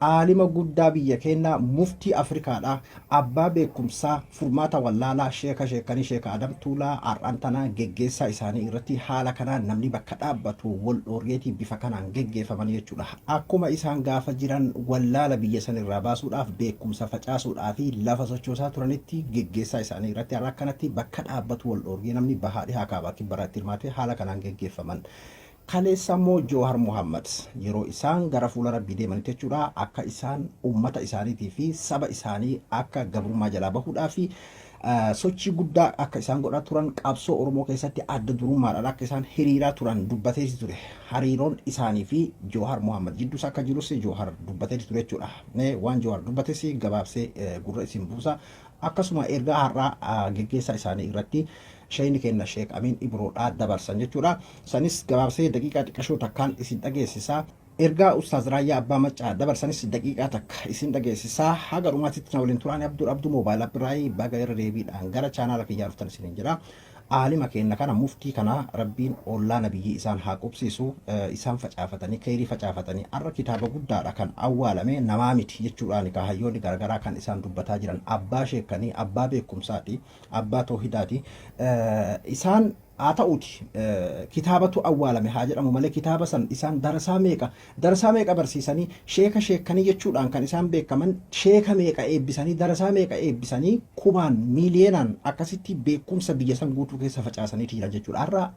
Aalima guddaa biyya keennaa, muftii Afrikaadha, abbaa beekkumsaa, furmaata wallaalaa, sheeka sheekkanii Sheeka Adam Tuulaa har'aan tana geggeessaa isaanii irratti haala kanaan namni bakka dhaabbatu wal dhoorgeetii bifa kanaan geggeeffamanii jechuudha. Akkuma isaan gaafa jiran wallaala biyya san irraa baasuudhaaf beekkumsa facaasuudhaa fi lafa sochoosaa turanitti geggeessaa isaanii irratti har'a akkanatti bakka dhaabbatu wal dhoorgee namni bahaa dhihaa kaabaa kibbarraa itti hirmaatee haala kanaan geggeeffaman. Kaleessa immoo Joohar Mohaammad yeroo isaan gara fuula Rabbii deemanitti jechuudha akka isaan ummata isaaniitii fi saba isaanii akka gabrummaa jalaa bahuudhaa fi sochii guddaa akka isaan godhaa turan qabsoo Oromoo keessatti adda durummaadhaan akka isaan hiriiraa turan dubbateeti ture. Hariiroon isaanii fi Joohar Mohaammad jidduus akka jirus Joohar dubbateeti ture jechuudha. Mee waan Joohar dubbates gabaabsee gurra isin buusa. Akkasuma ergaa har'aa geggeessaa isaanii irratti Sheeyni keenna Sheek Amiin Ibroodhaa dabarsan jechuudha. Sanis gabaabsee daqiiqaa xiqqashoo takkaan isin dhageessisa. Ergaa Ustaaz Raayyaa Abbaa Maccaa dabarsanis daqiiqaa takka isin dhageessisa. Haga dhumaatitti na waliin turaan Abdul Abduu Mobile App irraayi baga irra deebiidhaan gara chaanaala kiyyaa dhuftan isiniin jedha. Aalima keenna kana muftii kana Rabbiin ollaa nabiyyii isaan haa qubsiisu. Isaan facaafatanii keyrii facaafatanii arra kitaaba guddaadha kan awwaalame namaa miti jechuudhaani ka hayyoonni garagaraa kan isaan dubbataa jiran abbaa sheekkanii abbaa beekumsaati. Abbaa toohidaati. Isaan haa ta'uuti kitaabatu awwaalame haa jedhamu malee kitaaba san isaan darasaa meeqa darasaa meeqa barsiisanii sheeka sheekkanii jechuudhaan kan isaan beekaman sheeka meeqa eebbisanii darasaa meeqa eebbisanii kumaan miiliyeenaan akkasitti beekumsa biyya san guutuu keessa facaasaniiti jiran jechuudha. Har'a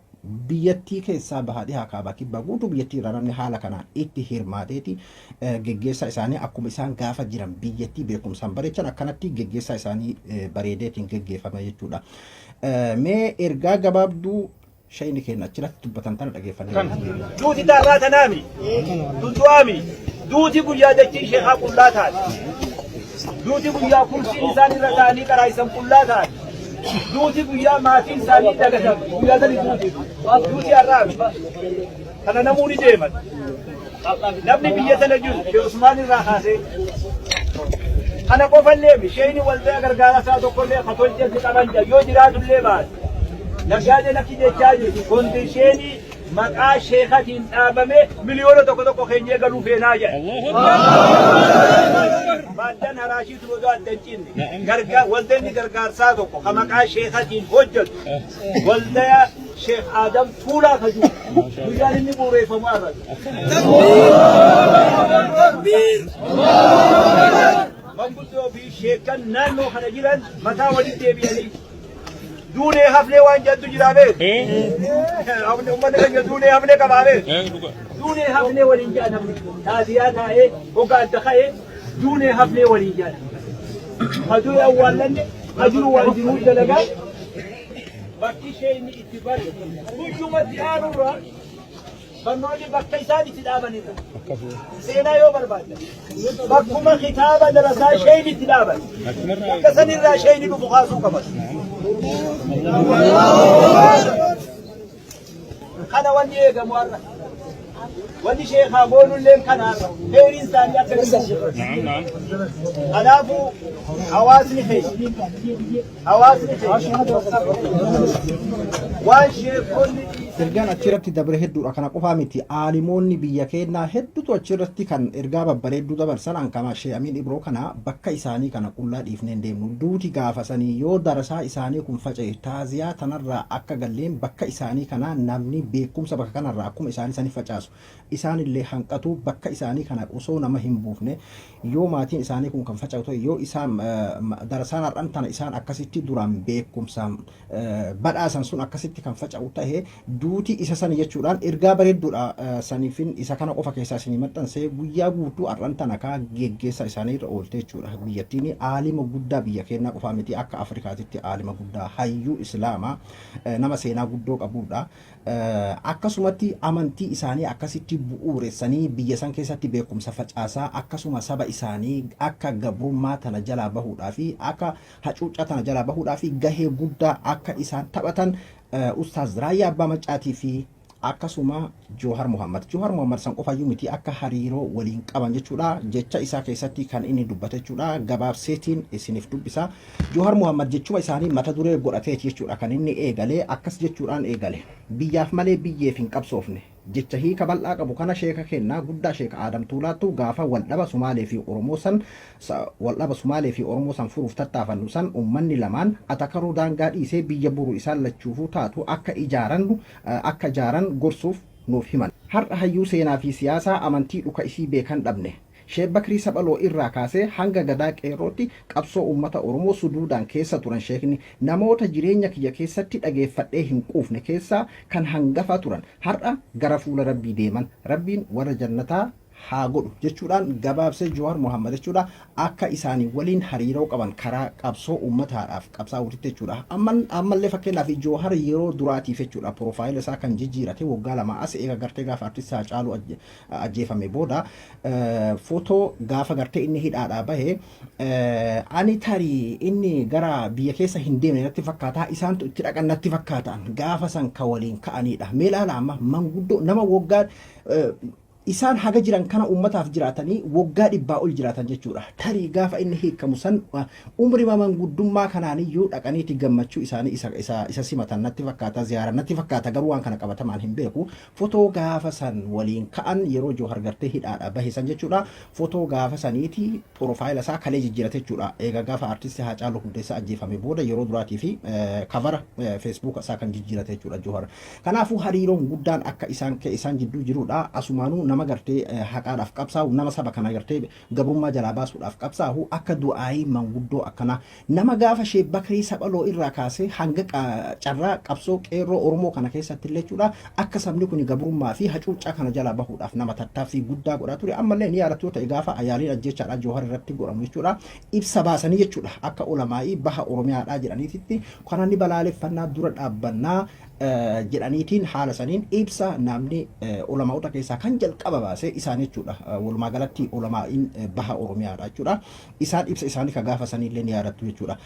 biyyattii keessaa bahaa dhihaa kaabaa kibbaa guutuu biyyattii irraa namni haala kanaan itti hirmaateeti geggeessaa isaanii akkuma isaan gaafa jiran biyyattii beekumsaan bareechan akkanatti geggeessaa isaanii bareedeetiin geggeeffame jechuudha. Mee ergaa gabaabduu shayni keenya achirratti dubbatan tana dhageeffannee. Duuti taarraa tanaami. Tuntu'aami. Duuti guyyaa dachii sheekaa qullaa taate. Duuti guyyaa kursiin isaan irra taa'anii qaraa'isan qullaa taate. Duuti guyyaa maatiin isaanii dagatan guyyaa sani duuti. Duuti har'aami. Kana namuu ni deeman. Namni biyya tana jiru Sheekh Usmaan irraa kaasee kana qofallee mi sheeyni waldaa gargaara isaa tokkollee ka tolchetti qaban jira yoo jiraatullee baate naggaadeen akki jechaa jirtu kondisheenii maqaa sheekatiin dhaabame miliyoona tokko tokko keenyee galuu feenaa jedha. Maaddan haraashii tun odoo adda hin cinne gargaa waldeenni gargaarsaa tokko ka maqaa sheekatiin hojjetu waldaya Sheekh Aadam Tuulaa ka jiru guyyaan inni bu'uureeffamu har'a. Manguddoo fi sheekkan naannoo kana jiran mataa walitti deebi'anii duunee hafnee waan jedhantu jira beek. Uummanni keenya duunee hafnee qabaa beek. Duunee hafnee waliin jedhan namni taaziyaa taa'ee hoggaa adda ka'ee duunee hafnee waliin jedhan. Ka du'e awwaallanne ka jiru waan jiruu dalagaa Bakki sheeyni itti bare guyyumatti aanurraa barnoonni bakka isaan itti dhaabanirra. Seenaa yoo barbaaddan bakkuma kitaaba darasaa sheeyni itti dhaaban bakka sanirraa sheeyni dhufu kaasuu qaban. Kana wanni eegamu har'a. Wanni sheekaa goonulleen kana har'a. Heeriin isaanii akka jiru. Kanaafuu hawaasni keenya hawaasni keenya waan sheekonni Ergaan achirratti dabre hedduudha. Kana qofaa miti. Aalimoonni biyya keennaa hedduutu achirratti kan ergaa babbareedduu dabarsan ankama Shee Amiin Ibroo kana bakka isaanii kana qullaa dhiifnee hin deemnu. Duuti gaafa sanii yoo darasaa isaanii kun faca'e taaziyaa tanarraa akka galleen bakka isaanii kana namni beekumsa bakka kanarraa akkuma isaanii sani facaasu isaanillee hanqatu bakka isaanii kana osoo nama hin buufne yoo maatiin isaanii kun kan faca'u ta'e yoo isaan darasaan har'an tana isaan akkasitti duraan beekumsaan badhaasan sun akkasitti kan faca'u ta'e duuti isa sani jechuudhaan ergaa bareedduudha saniifin isa kana qofa keessaa isinii maxxansee guyyaa guutuu har'an tana kaa geggeessa isaanii irra oolte jechuudha biyyattiin aalima guddaa biyya keenyaa qofaa miti akka Afrikaatitti aalima guddaa hayyuu islaamaa nama seenaa guddoo qabuudha Akkasumatti amantii isaanii akkasitti bu'uuressanii biyya san keessatti beekumsa facaasaa akkasuma saba isaanii akka gabrummaa tana jalaa bahuudhaa fi akka hacuuccaa tana jalaa bahuudhaa fi gahee guddaa akka isaan taphatan Ustaaz Raayyaa Abbaa Maccaatii fi akkasuma Joohar Muhammad. Joohar Muhammad san qofayyuu miti akka hariiroo waliin qaban jechuudha. Jecha isaa keessatti kan inni dubbate jechuudha. Gabaabseetiin isiniif dubbisa. Joohar Muhammad jechuma isaanii mata duree godhateeti jechuudha kan inni eegale. Akkas jechuudhaan eegale. Biyyaaf malee biyyeef hin qabsoofne. Jecha hiika bal'aa qabu kana sheeka keennaa guddaa Sheeka Aadam Tuulaattu gaafa wal dhaba Sumaalee fi Oromoo san wal dhaba Sumaalee fi Oromoo san furuuf tattaafannu san ummanni lamaan atakaruu daangaa dhiisee biyya boru isaan lachuufuu taatu akka ijaarannu akka jaaran gorsuuf nuuf himan. Har'a hayyuu seenaa fi siyaasaa amantii dhuka isii beekan dhabne. Sheek Bakrii Saphaloo irraa kaasee hanga Gadaa Qeerrootti qabsoo uummata Oromoo suduudaan keessa turan sheekni namoota jireenya kiyya keessatti dhageeffadhee hin quufne keessaa kan hangafaa turan har'a gara fuula Rabbii deeman Rabbiin warra jannataa haa godhu jechuudhaan gabaabsee Jawaar Mohammad jechuudha akka isaanii waliin hariiroo qaban karaa qabsoo uummataadhaaf qabsaa'uutitti jechuudha. Ammallee fakkeenyaaf Jawahar yeroo duraatiif jechuudha porofaayila isaa kan jijjiirate waggaa 2 as eega gartee gaafa artist Haacaaluu ajjeefame booda footoo gaafa gartee inni hidhaadhaa bahe ani tarii inni gara biyya keessa hin deemne natti fakkaata isaantu itti dhaqan natti fakkaataan gaafa san ka waliin ka'aniidha. Mee ilaala amma manguddoo nama waggaa isaan haga jiran kana uummataaf jiraatanii waggaa dhibbaa ol jiraatan jechuudha. Tarii gaafa inni hiikamu san umrii manguddummaa kanaaniyyuu dhaqaniiti gammachuu isaanii isa simatan natti fakkaata ziyaaran natti fakkaata garuu waan kana qabatamaan hin beeku. Fotoo gaafa san waliin ka'an yeroo Joohar gartee hidhaadha bahe san jechuudha. Fotoo gaafa saniiti porofaayila isaa kalee jijjiirate jechuudha. Eega gaafa artisti Haacaaluu Hundeessaa ajjeefame booda yeroo duraatii fi kavara feesbuuka isaa kan jijjiirate jechuudha Joohar. Kanaafuu hariiroon guddaan akka isaan isaan jidduu jirudha. Asumaanuu nama gartee haqaadhaaf qabsaa'u nama saba kana gartee gabrummaa jalaa baasuudhaaf qabsaa'u akka du'aayii manguddoo akkanaa nama gaafa Sheek Bakrii Saphaloo irraa kaasee hanga carraa qabsoo qeerroo Oromoo kana keessatti illee jechuudha akka sabni kun gabrummaa fi hacuuccaa kana jalaa bahuudhaaf nama tattaaffii guddaa godhaa ture ammallee ni yaadattu yoo ta'e gaafa yaaliin ajjeechaadhaa Joohar irratti godhamu jechuudha ibsa baasanii jechuudha akka ulamaa'ii baha Oromiyaadhaa jedhaniititti kana ni balaaleffannaa dura dhaabbannaa jedhaniitiin haala saniin ibsa namni ulamaa'ota keessaa kan jalqaba baase isaan jechuudha walumaa galatti ulamaa'iin baha Oromiyaadha jechuudha. Isaan ibsa isaanii ka gaafa saniillee ni yaadattu jechuudha.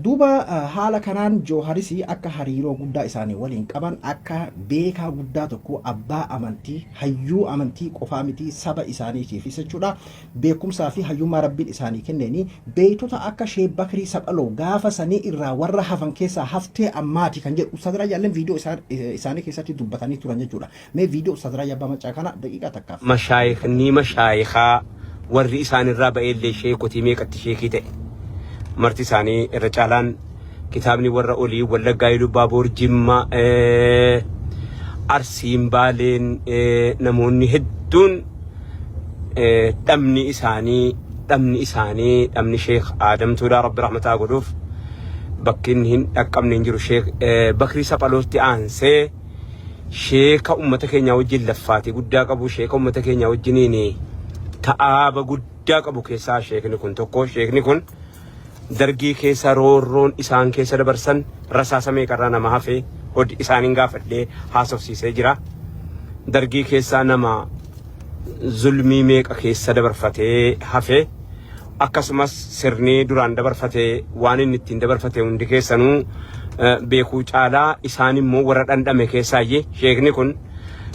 Duuba haala kanaan Jooharis akka hariiroo guddaa isaanii waliin qaban akka beekaa guddaa tokko abbaa amantii hayyuu amantii qofaa miti saba isaaniitiifis jechuudha. Beekumsaa fi hayyummaa Rabbiin isaanii kenneeni beeytota akka Sheek Bakrii Saphaloo gaafa sanii irraa warra hafan keessaa haftee ammaati kan jedhu Ustaaz Raayyaalleen viidiyoo isaanii keessatti dubbatanii turan jechuudha. Mee viidiyoo Ustaaz Raayyaa Abbaa Maccaa kana daqiiqaa takkaaf. Mashaayikhni mashaayikhaa warri isaan irraa ba'eellee sheekotii meeqatti sheekii ta'e. Marti isaanii irra caalaan kitaabni warra olii Wallaggaa Iluu Abbaaboor Jimma Arsiin Baaleen namoonni hedduun dhabni isaanii dhabni isaanii dhabni Sheekh Aadam Tuulaa Rabbi rahmataa godhuuf bakki inni hin dhaqqabne hin jiru Sheekh Bakrii Saphalootti aansee sheeka ummata keenyaa wajjin laffaatii guddaa qabu sheeka ummata keenyaa wajjiniin ta'aaba guddaa qabu keessaa sheekni kun tokko sheekni kun dargii keessa roorroon isaan keessa dabarsan rasaasa meeqarraa nama hafe hod isaaniin gaafadhee haasofsiisee jira. Dargii keessaa nama zulmii meeqa keessa dabarfatee hafe akkasumas sirni duraan dabarfate waan inni ittiin dabarfate hundi keessanuu beekuu caalaa isaan immoo warra dhandhame keessaayyee sheekni kun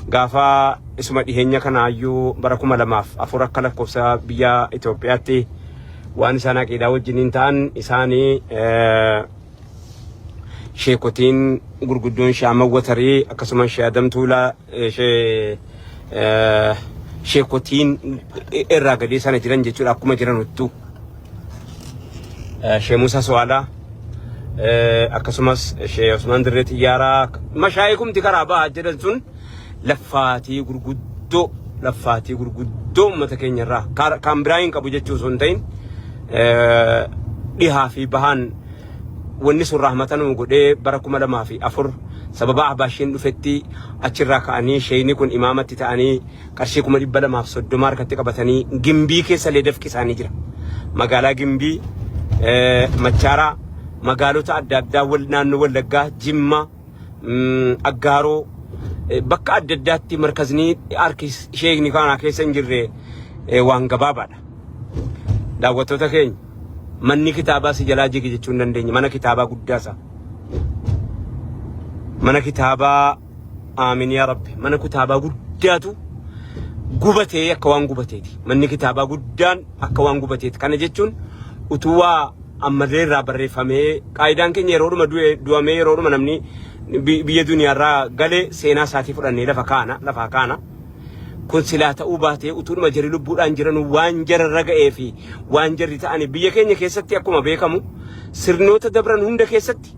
gaafa isuma dhiheenya kanaayyuu bara 2004 akka lakkoofsa biyya Itoophiyaatti waan isaan aqiidaa wajjiniin ta'an isaanii sheekotiin gurguddoon shee Ahmad Watarii akkasumas shee Adam Tuulaa shee sheekotiin irraa gadee sana jiran jechuudha akkuma jiranuttu shee Musa Suwaalaa akkasumas shee Usmaan Dirree Xiyyaaraa mashaayikumti karaa ba'aa jedhan sun laffaatii gurguddoo laffaatii gurguddoo uummata keenya irraa kan biraa hin qabu jechuu osoo hin ta'in dhihaa fi bahaan wanni sun rahmata nuu godhee bara 2004 sababa Ahbaashiin dhufetti achirraa ka'anii sheeyni kun imaamatti ta'anii qarshii 230,000 harkatti qabatanii Gimbii keessa illee dafqi isaanii jira. Magaalaa Gimbii, Machaaraa, magaalota adda addaa naannoo Wallaggaa, Jimma, Aggaaroo bakka adda addaatti markazni harki sheekni kanaa keessa hin jirre waan gabaabaadha. Daawwattoota keenya manni kitaabaa si jalaa jige jechuu hin dandeenya. Mana kitaabaa guddaa isaa. Mana kitaabaa aamin yaa rabbi. Mana kitaabaa guddaatu gubatee akka waan gubateeti. Manni kitaabaa guddaan akka waan gubateeti. Kana jechuun utuu waa ammallee irraa barreeffamee qaayidaan keenya yeroodhuma du'e du'amee yeroodhuma namni biyya duniyaarraa galee seenaa isaatii fudhannee lafa kaana lafaa kaana. Kun silaa ta'uu baatee utuudhuma jarri lubbuudhaan jiran waan jararra ga'ee fi waan jarri ta'anii biyya keenya keessatti akkuma beekamu sirnoota dabran hunda keessatti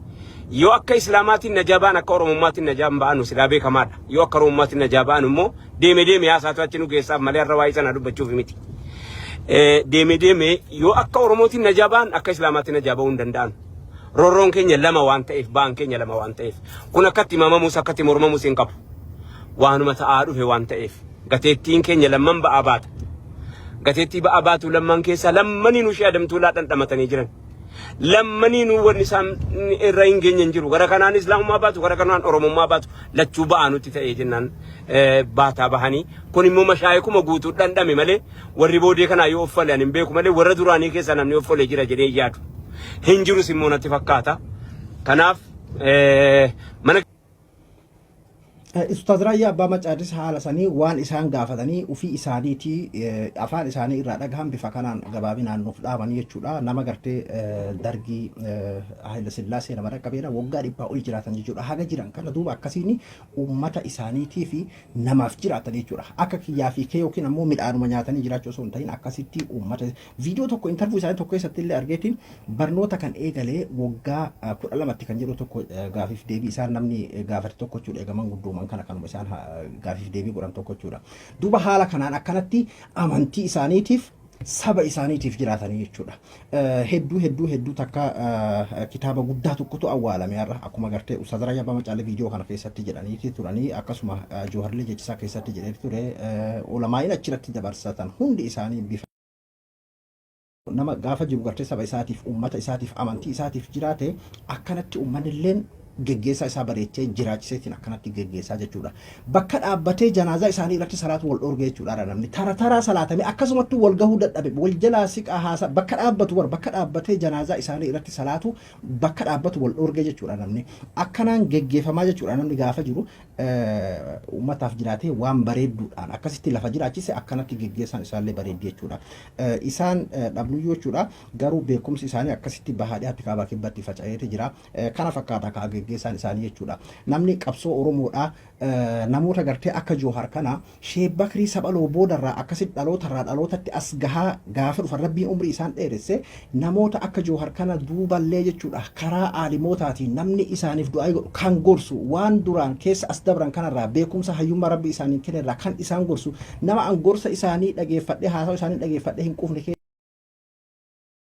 yoo akka Islaamaatiin najaa ba'an akka Oromummaatiin najaa hin ba'anu silaa beekamaadha. Yoo akka Oromummaatiin najaa ba'an immoo deeme deeme haasaatu achi nu geessaaf malee har'a waa'ee sanaa dubbachuuf miti. Deeme deeme yoo akka Oromootiin najaa ba'an akka Islaamaatiin najaa ba'uu hin danda'an. Roorroon keenya lama waan ta'eef ba'an keenya lama waan ta'eef kun akkatti himamamus akkatti mormamus hin qabu. Waanuma ta'aa dhufe waan ta'eef gateettiin keenya lamman ba'aa baata. Gateettii ba'aa baatu lamman keessaa lammaniinuu ishee adamtuulaa dhandhamatanii jiran. Lammaniinuu wanni isaan irra hin geenye hin jiru. Gara kanaan Islaamummaa baatu, gara kanaan Oromummaa baatu lachuu ba'aa nutti ta'ee jennaan baataa bahanii. Kun immoo mashaayikuma guutuu dhandhame malee warri boodee kanaa yoo offale ani hin beeku malee warra duraanii keessaa namni offole jira jedhee hin yaadu. Hin jirus immoo natti fakkaata. Kanaaf mana Ustaaz Raayyaa Abbaa Maccaatis haala sanii waan isaan gaafatanii ufii isaaniitii afaan isaanii irraa dhagahan bifa kanaan gabaabinaan nuuf dhaamanii jechuudha. Nama gartee dargii Haayila Sillaasee nama dhaqqabeedha. Waggaa dhibbaa ol jiraatan jechuudha. Haga jiran kana duuba akkasiin uummata isaaniitii fi namaaf jiraatan jechuudha. Akka kiyyaa fi kee yookiin ammoo midhaanuma nyaatanii jiraachuu osoo hin ta'in akkasitti uummata Viidiyoo tokko interview isaanii tokko keessatti illee argeetiin barnoota kan eegalee waggaa 12tti kan jedhu tokko gaafiif deebii isaan namni gaafate tokko jechuudha. Eegaman guddooman kana kanuma isaan gaafiif deebii godhan tokko jechuudha. Duuba haala kanaan akkanatti amantii isaaniitiif saba isaaniitiif jiraatanii jechuudha. Hedduu hedduu hedduu takka kitaaba guddaa tokkotu awwaalame har'a akkuma gartee Ustaaz Raayyaa Abbaa Macaalee viidiyoo kana keessatti jedhaniiti turanii akkasuma Jooharlee jechisaa keessatti jedhee ture ulamaa'iin achirratti dabarsatan hundi isaanii bifa nama gaafa jiru gartee saba isaatiif uummata isaatiif amantii isaatiif jiraate akkanatti uummanni illeen geggeessaa isaa bareechee jiraachiseetiin akkanatti geggeessaa jechuudha. Bakka dhaabbatee janaazaa isaanii irratti salaatu wal dhoorge jechuudha namni. Tara taraa salaatamee akkasumatti wal gahuu dadhabe wal jalaa siqaa haasa bakka dhaabbatu war bakka dhaabbatee janaazaa isaanii irratti salaatu bakka dhaabbatu wal dhoorge jechuudha namni. Akkanaan geggeeffamaa jechuudha namni gaafa jiru uummataaf jiraatee waan bareedduudhaan akkasitti lafa jiraachise akkanatti geggeessaan isaallee bareeddi jechuudha. Isaan dhabnuyyuu jechuudha garuu beekumsi isaanii akkasitti bahaa dhiyaatti kaabaa kibbatti faca'eeti jira. Kana fakkaata kaa geggeessaan isaanii jechuudha. Namni qabsoo Oromoodhaa namoota gartee akka Joohar kana Sheek Bakrii Saphaloo boodarraa akkasitti dhalootarraa dhalootatti as gahaa gaafa dhufan Rabbiin umrii isaan dheeresse namoota akka Joohar kana duuballee jechuudha karaa aalimootaatiin namni isaaniif du'aa'ii godhu kan gorsu waan duraan keessa as dabran kanarraa beekumsa hayyummaa Rabbi isaaniin kennerraa kan isaan gorsu nama an gorsa isaanii dhageeffadhee haasawa isaanii dhageeffadhee hin quufne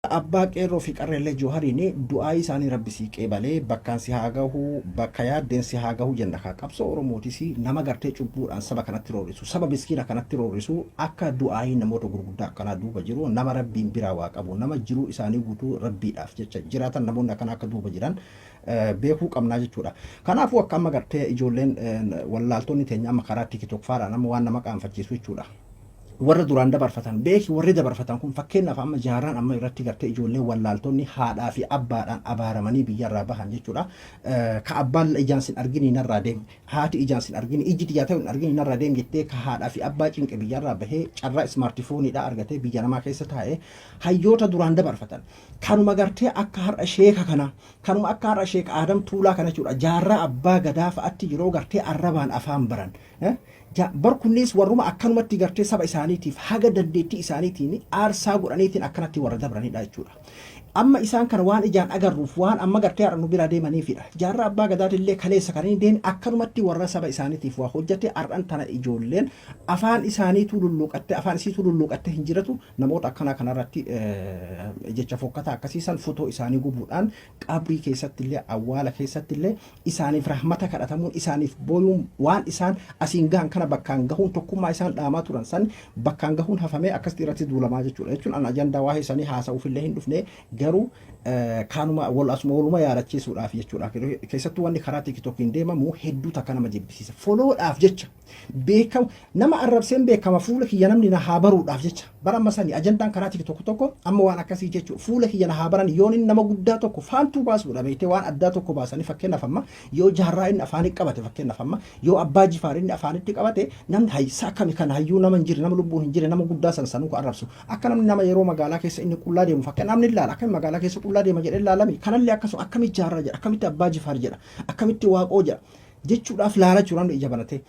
Abbaa Qeerroo fi Qarreellee Joohariin du'aayii isaanii Rabbi sii qeebalee bakkaan si haa gahu bakka yaaddeen si haa gahu jenna kaa qabsoo Oromootis nama gartee cubbuudhaan saba kanatti roorrisu saba miskiina kanatti roorrisu akka du'aayii namoota gurguddaa akkanaa duuba jiru nama Rabbiin biraa waa qabu nama jiruu isaanii guutuu Rabbiidhaaf jecha jiraatan namoonni akkanaa akka duuba jiran beekuu qabnaa jechuudha. Kanaafuu akka amma gartee ijoolleen wallaaltonni teenya amma karaa TikTok faadhaan amma waan nama qaanfachiisu jechuudha. Warra duraan dabarfatan beeki warri dabarfatan kun fakkeenyaaf amma jaarraan amma irratti gartee ijoollee wallaaltonni haadhaa fi abbaadhaan abaaramanii biyyarraa bahan jechuudha. Ka abbaan ijaan sin argini narraa deem haati ijaan sin argini ijji tiyyaa ta'u hin argini narraa deem jettee ka haadhaa fi abbaa cinqe biyyarraa bahee carraa ismaartifooniidhaa argatee biyya namaa keessa taa'ee hayyoota duraan dabarfatan. Kanuma gartee akka har'a sheeka kana kanuma akka har'a sheeka Aadam Tuulaa kana jechuudha jaarraa abbaa gadaa fa'atti yeroo gartee arrabaan afaan baran. Bar kunniis warruma akkanumatti gartee saba isaaniitiif haga dandeettii isaaniitiin aarsaa godhaniitiin akkanatti warra dabranidha jechuudha. Amma isaan kana waan ijaan agarruuf waan amma gartee har'a nu biraa deemaniifidha. Jaarraa abbaa gadaatillee kaleessa kan inni deeme akkanumatti warra saba isaaniitiif waa hojjate har'an tana ijoolleen afaan isaaniituu lulluuqattee afaan isiituu lulluuqattee hin jiratu namoota akkanaa kanarratti jecha fokkataa akkasiisan fotoo isaanii gubuudhaan qabrii keessattillee awwaala keessattillee isaaniif rahmata kadhatamuun isaaniif booyuun waan isaan asiin gahan kana bakkaan gahuun tokkummaa isaan dhaamaa turan san bakkaan gahuun hafamee akkasitti irratti duulamaa jechuudha. Jechuun an ajandaa waa'ee isaanii haasa'uufillee hin dhufne garuu kaanuma wal asuma waluma yaadachiisuudhaaf jechuudha. Keessattuu wanni karaa tiktookiin deemamu hedduu takka nama jibbisiisa. Foloodhaaf jecha beekamu nama arrabseen beekama fuula kiyya namni na haa baruudhaaf jecha bara amma sani ajandaan karaa tiktok tokko amma waan akkasii jechuudha fuula kiyya na haa baran yoon inni nama guddaa tokko faantuu baasuudha beektee waan addaa tokko baasanii fakkeenyaaf amma yoo jaarraa inni afaanii qabate fakkeenyaaf amma yoo abbaa jifaar inni afaanitti qabate namni haysaa akkami kan hayyuu nama hin jirre nama lubbuun hin jirre nama guddaa san sanuu ka arrabsu akka namni nama yeroo magaalaa keessa inni qullaa deemu fakkeen namni ilaala akkami Akkamitti magaalaa keessa qullaa deema jedhee laalami. Kanallee akkasuma akkamitti jaarraa jedha, akkamitti abbaa jifaar jedha, akkamitti waaqoo jedha jechuudhaaf laala jechuudha namni ija banatee.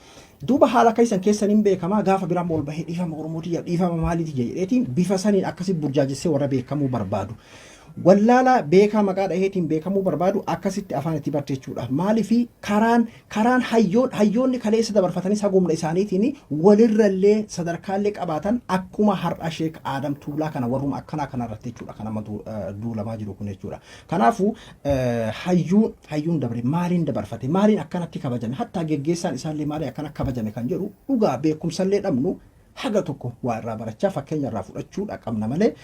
Duuba haala keessan keessan hin beekamaa gaafa biraan ol bahee dhiifama Oromooti jedha dhiifama maaliiti jedheetiin bifa saniin akkasi burjaajessee warra beekamuu barbaadu. Wallaalaa beekaa maqaa dhaheetiin beekamuu barbaadu akkasitti afaan itti barte jechuudha. Maaliif karaan karaan hayyoon hayyoonni kaleessa dabarfatanis hagumna isaaniitiin walirrallee sadarkaallee qabaatan akkuma har'a Sheek Aadam Tuulaa kana warruma akkanaa kana irratti jechuudha kan amma duulamaa jiru kun jechuudha. Kanaafuu hayyuun hayyuun dabre maaliin dabarfate maaliin akkanatti kabajame hattaa geggeessaan isaallee maaliin akkana kabajame kan jedhu dhugaa beekumsallee dhabnu haga tokko waa irraa barachaa fakkeenya irraa fudhachuudha qabna malee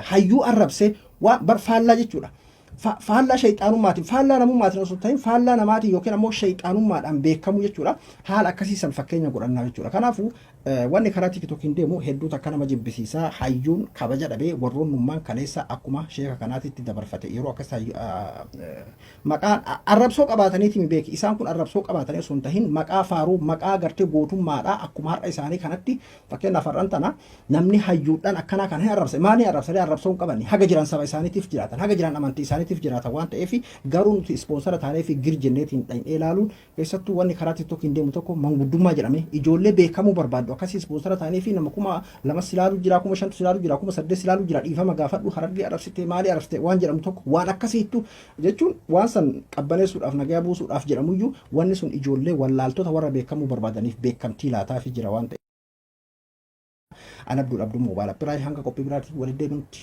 hayyuu arrabsee waa bar faallaa jechuudha. Faallaa shayxaanummaatiin faallaa namummaatiin osoo hin ta'in faallaa namaatiin yookiin ammoo shayxaanummaadhaan beekamuu jechuudha. Haala akkasii san fakkeenya godhannaa jechuudha. Kanaafuu wanni karaa tiktookiin deemu hedduu takka nama jibbisiisa. Hayyuun kabaja dhabee warroonnummaan kaleessa akkuma sheeka kanaatitti dabarfate yeroo akkas maqaan arrabsoo qabaataniiti mi beeki isaan kun arrabsoo qabaatanii osoo hin tahin maqaa faaruu maqaa gartee gootummaadha akkuma har'a isaanii kanatti fakkeenyaaf har'an tana namni hayyuudhaan akkanaa kana hin arrabsa maaliin arrabsanii arrabsoo hin qabani haga jiran saba isaaniitiif jiraatan haga jiran amantii isaaniitiif jiraatan waan ta'eef garuu nuti ispoonsara taanee fi gir jenneetiin dhaqnee ilaaluun Keessattuu wanni karaa TikTokiin deemu tokko manguddummaa jedhame ijoollee beekamuu barbaaddu akkasii ispoonsara ta'anii fi nama 2000 si ilaalu jira 5000tu si ilaalu jira 8000 si ilaalu jira dhiifama gaafadhu harargee arrabsite maalii arrabsite waan jedhamu tokko waan akkasiittu jechuun waan san qabbaneessuudhaaf nagaya buusuudhaaf jedhamuyyuu wanni sun ijoollee wallaaltota warra beekamuu barbaadaniif beekamtii laataafii jira waan ta'eef. An Abduul Abduu Moobaayil Appiraay hanga qophii biraatiin walitti deebinutti.